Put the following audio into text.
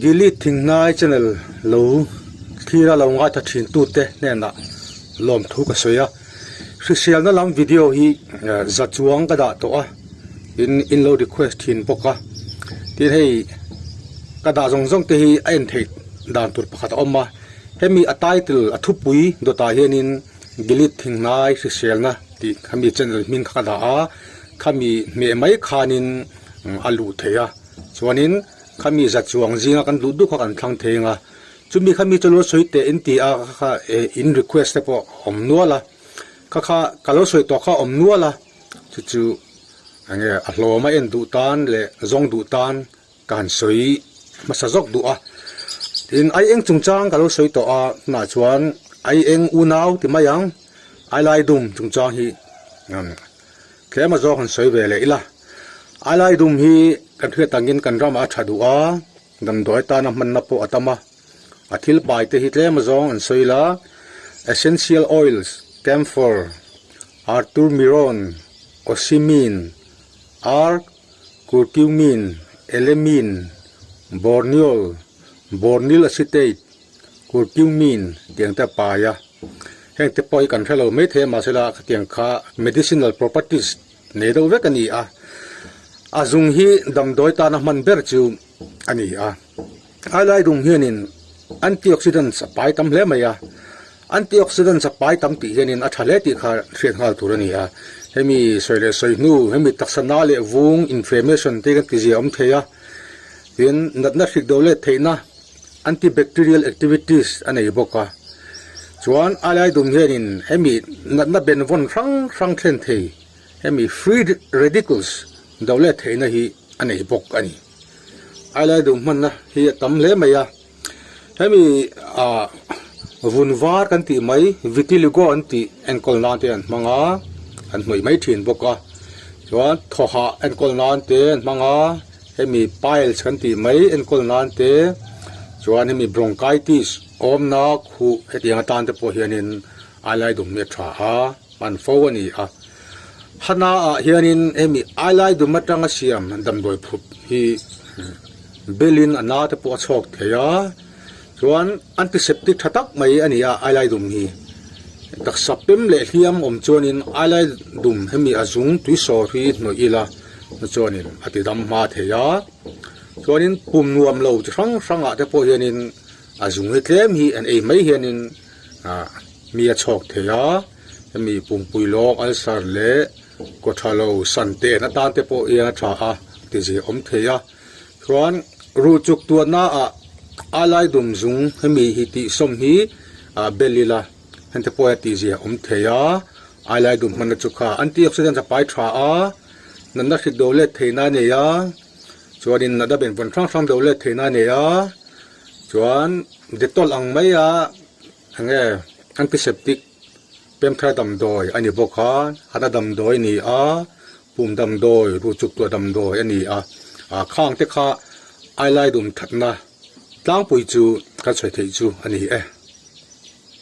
Gili Thinghnai channel lo thlir a lo ngaithla thin tute hnenah lawmthu ka sawi a. Hriselna lam video hi za chuang ka dah tawh a, tin in lo request thin bawk a. Tin hei ka dah zawng zawng te hi a en theih dan tur pakhat a awm a. Hemi a title a thupui dawtah hianin Gili Thinghnai hriselna tih khami channel hming kha ka dah a, khami hmeh mai khanin a luh theih a. Chuanin khami za chuang zinga kan duh duh kha kan thlang thei ang a, chumi khami chu lo sawi teh in ti a kha in request te pawh awm nual a, kha kha ka lo sawi tawh kha awm nual a, chu chu enge a hlawm a en duh tan leh zawng duh tan ka han sawi hmasa zawk duh a. Tin ai eng chungchang ka lo sawi tawh a tunah chuan ai eng unau ti mai ang ai lai dum chungchang hi Tlem a zawk han sawi ve leh ila. A lai dum hi kan hriat angin kan ramah a tha duh a, damdawi tana hmanna pawh a tam a. A thil pai te hi tlem a zawng an sawi ila, essential oils, camphor, arturmiron, ocimene, arg, curcumin, elemine, borneol, bornyl acetate, curcumin tiang te a pai a. Heng te pawh hi kan hre lo mai thei a mahsela khatiang kha medicinal properties nei deuh vek a ni a, a zung hi damdawi tana hman ber chu a ni a. A lai dung hianin antioxidants a pai tam hle mai a, antioxidants a pai tam tih hianin a tha hle tih kha hriat nghal tur a ni a. Hemi sawi leh sawi hnu, hemi taksa na leh vung inflammation te kan tizia awm thei a, tin natna hrik do let theihna, Antibacterial activities a nei bawk a, chuan a lai dum hianin hemi natna benvawn hrang hrang thlen thei hemi free radicals do let theihna hi a nei bawk a ni. A lai dum hmanna hi a tam hle mai a, hemi ah vun var kan tih mai vitiligo an tih enkawl nan te an hmang a, an hnawih mai thin bawk a, chuan thawhah enkawl nan te an hmang a. Hemi piles kan tih mai enkawl nan te chuan hemi bronchitis awmna khuh hetiang atan te pawh hianin ailai dum hi a tha a, hman fo a ni a. Hana ah hianin hemi ailai dum atanga siam damdawi phut hi belin a na te pawh a chhawk thei a, chuan antiseptic tha tak mai a ni a ailai dum hi. Taksa pem leh hliam awm chuanin ailai dum hemi a zung tui sawr hi hnawih ila. Chuanin a ti dam hma thei a, chuanin pum nuam lo chi hrang hrangah te pawh hianin a zung hi tlem hi an ei mai hianin ah mi a chhawk thei a, hemi pumpui lawng ulcer leh kaw tha lo san te en atan te pawh hian a tha a ti zia awm thei a, chuan ruh chuk tuahna ah a lai dum zung hemi hi tih sawm hi ah bel ila heng te pawh hian tih zia awm thei a. Ai lai dum hmanna chu kha antioxidants a pai tha a, natna hrik do let theihna a nei a, chuanin natna benvawn hrang hrang do let theihna a nei a, chuan Dettol ang mai a enge antiseptic pemthar damdawi a ni bawk a, hana damdawi a ni a, pum damdawi, ruhchuk tuah damdawi a ni a, ah khang te kha ai lai dum thatna tlangpui chu kan sawi theih chu a ni e.